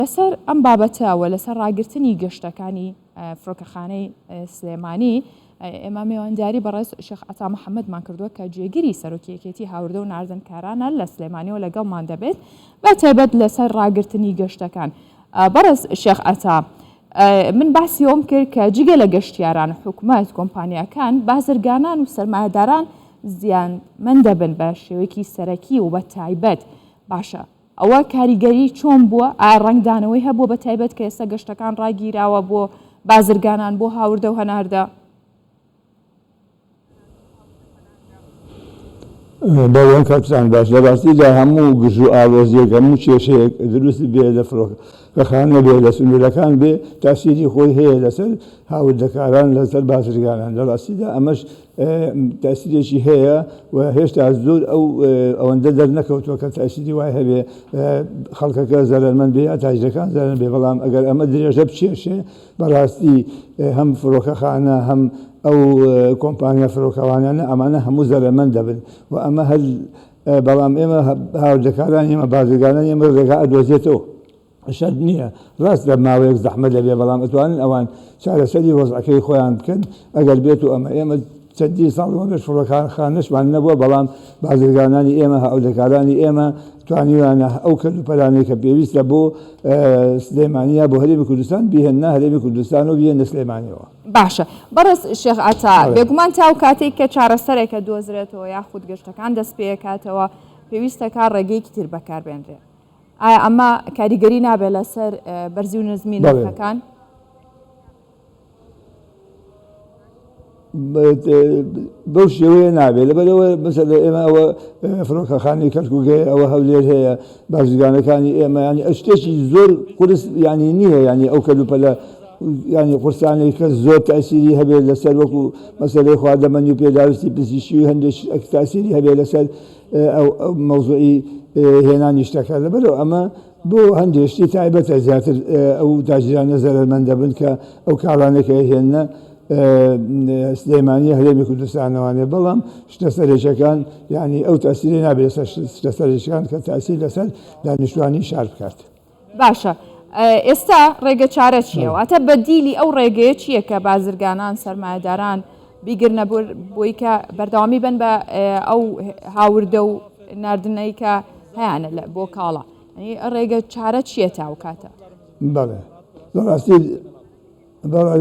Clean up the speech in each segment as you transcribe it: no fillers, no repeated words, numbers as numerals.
لەسەر ئەم بابەتە و لەسەر ڕاگرتنی گەشتەکانی فرۆکەخانەی سلێمانی ئێمە مێوانداری بەڕێز شێخ عەتا محەممەدمان کردووە کە جێگری سەرۆکی یەکێتی هاوردە و ناردنکارانە لە سلێمانیەوە لەگەڵمان دەبێت بە تایبەت لەسەر ڕاگرتنی گەشتەکان. بەڕێز شێخ عەتا من باسی ئەوم کرد کە جگە لە گەشتیاران حکومەت کۆمپانیاکان بازرگانان و سەرمایەداران زیانمەند دەبن بە شێوەیەکی سەرەکی و بە تایبەت باشە ئەوە کاریگەری چۆن بووە؟ ئایا ڕەنگدانەوەی هەبووە بە تایبەت کە ئێستا گەشتەکان ڕاگیراوە بۆ بازرگانان بۆ هاوردە و هەناردە؟ بەڵێ کاکتان باش لە ڕاستیدا هەموو گرژ و ئاڵۆزیەک هەموو کێشەیەک دروست بێ لە فڕۆکەخانە بێ لە سنوورەکان بێ تاسیری خۆی هەیە لەسەر هاوردەکاران لەسەر بازرگانان لە ڕاستیدا ئەمەش تەئسیرێکی هەیە و هێشتا زۆر ئەو ئەوەندە دەرنەکەوتووە کە تەئسیری وای هەبێ خەڵکەکە زەرەرمەند بێ یا تاجرەکان زەرەر بێ بەڵام ئەگەر ئەمە درێژە بکێشێ بەڕاستی هەم فڕۆکەخانە هەم ئەو کۆمپانیا فرۆکەوانانە ئەمانە هەموو زەرەرمەند دەبن و ئەمە هەر بەڵام ئێمە هاوردەکاران ئێمە بازرگانان ئێمە ڕێگا ئەدۆزێتەوە. شەرت نییە، ڕاستە ماوەیەک زەحمەت دەبێت، بەڵام ئەتوانن ئەوان چارەسەری وەزعەکەی خۆیان بکەن، ئەگەر بێت و ئەمە ئێمە چەندین ساڵ لەمەوبەر فڕۆکەخانەشمان نەبووە، بەڵام بازرگانانی ئێمە، هاوردەکارانی ئێمە توانیویانە ئەو کەلوپەلانەی کە پێویستە بۆ سلێمانی یا بۆ هەرێمی کوردستان بیهێننە هەرێمی کوردستان و بیهێننە سلێمانیەوە. باشە بەڕێز شێخ عەتا، بێگومان تا ئەو کاتەی کە چارەسەرێکە دۆزرێتەوە یاخود گەشتەکان دەست پێکاتەوە پێویستە کار ڕێگەیەکی تر بەکاربێنرێ. ئایا ئەمە کاریگەری نابێت لەسەر بەرزی و نزمی نرخەکان؟ بەو شێوەیە نابێت لەبەرەوە مەسەلە ئێمە ئەوە فڕۆکەخانەی کەرکوک هەیە ئەوە هەولێر هەیە بازرگانەکانی ئێمە ینی ئەو شتێکی زۆر قورس ینی نییە ینی ئەو کەلوپەلە ینی قورسانەی کە زۆر تاسیری هەبێت لەسەر وەکو مەسەلەی خواردەمەنی و پێداویستی پزیشکی و هەندێک تاسیری هەبێت لەسەر ئەو مەوزوعی هێنانی شتەکە لەبەرئەوە ئەمە بۆ هەندێک شتی تایبەتە زیاتر ئەو تاجرانە زەرەرمەند دەبن کە ئەو کاڵانەی کە هێننە سلێمانی هەرێمی کوردستانەوانێ بەڵام شتە سەرەکیەکان یعنی ئەو تاسیری نابێت لەسەر شتە سەرەکیەکان کە تاسیر لەسەر دانیشتوانی شار بکات. باشە ئێستا ڕێگە چارە چییە؟ واتە بەدیلی ئەو ڕێگەیە چییە کە بازرگانان سەرمایەداران بیگرنە بۆی کە بەردەوامی بن بە ئەو هاوردە و ناردنەی کە هەیانە لە بۆ کاڵا ڕێگە چارە چییە تا ئەو کاتە؟ بەڵێ لە ڕاستی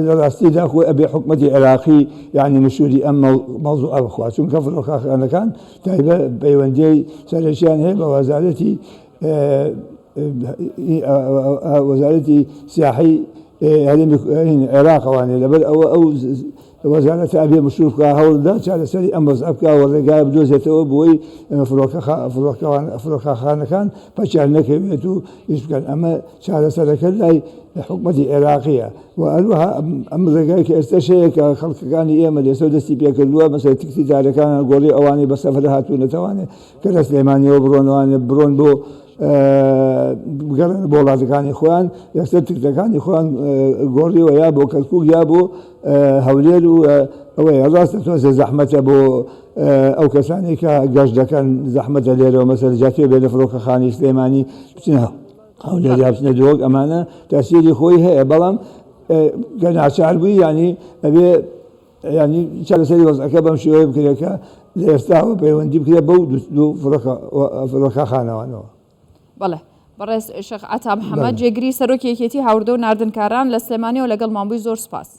لە ڕاستیدا خۆی ئەبێ حکومەتی عێراقی یعنی مشوری ئەم مەوزوعە بخوا چونکە فڕۆکەخانەکان تایبە پەیوەندیی سەرەکیان هەیە بە وەزارەتی وەزارەتی سیاحی هەرێمی عێراقەوانێ لەبەر ئەوە ئەو وەزارەتە ئەبێ مشوور بکا هەوڵدا چارەسەری ئەم وەزعە بکا و ڕێگای بدۆزێتەوە بۆی فڕۆکەخانەکان پەکیان نەکەوێت و ئیش بکەن ئەمە چارەسەرەکە لای حکومەتی عێراقیە و هەروەها ئەم ڕێگای کە ئێستاش هەیە کە خەڵکەکانی ئێمە لێسەر دەستی پێکردووە مەسەلەن تکتی دارەکانیان گۆڕی ئەوانەی بە سەفەر هاتوونەتەوانێ کە لە سلێمانیەوە بڕۆنەوانێ بڕۆن بۆ بگەڕێن بۆ وڵاتەکانی خۆیان یەکسەر تکتەکانی خۆیان گۆڕیوە یا بۆ کەرکوک یا بۆ هەولێر و ئەوەیە ڕاستە تۆزێ زەحمەتە بۆ ئەو کەسانەی کە گەشت دەکەن زەحمەتە لێرەوە مەسەر جاتێ بێ لە فڕۆکەخانەی سلێمانی بچنە هەولێر یا بچنە دهۆک ئەمانە تاسیری خۆی هەیە بەڵام کە ناچار بووی ینی ئەبێ ینی چارەسەری وەزعەکە بەم شێوەیە بکرێت کە لە ئێستاوە پەیوەندی بکرێت بەو دوو فڕۆکەخانەوانەوە. بەڵێ بەڕێز شێخ عەتا محەمەد جێگری سەرۆکی یەکێتی هاوردە و ناردنکاران لە سلێمانیەوە لەگەڵمان بووی زۆر سوپاس.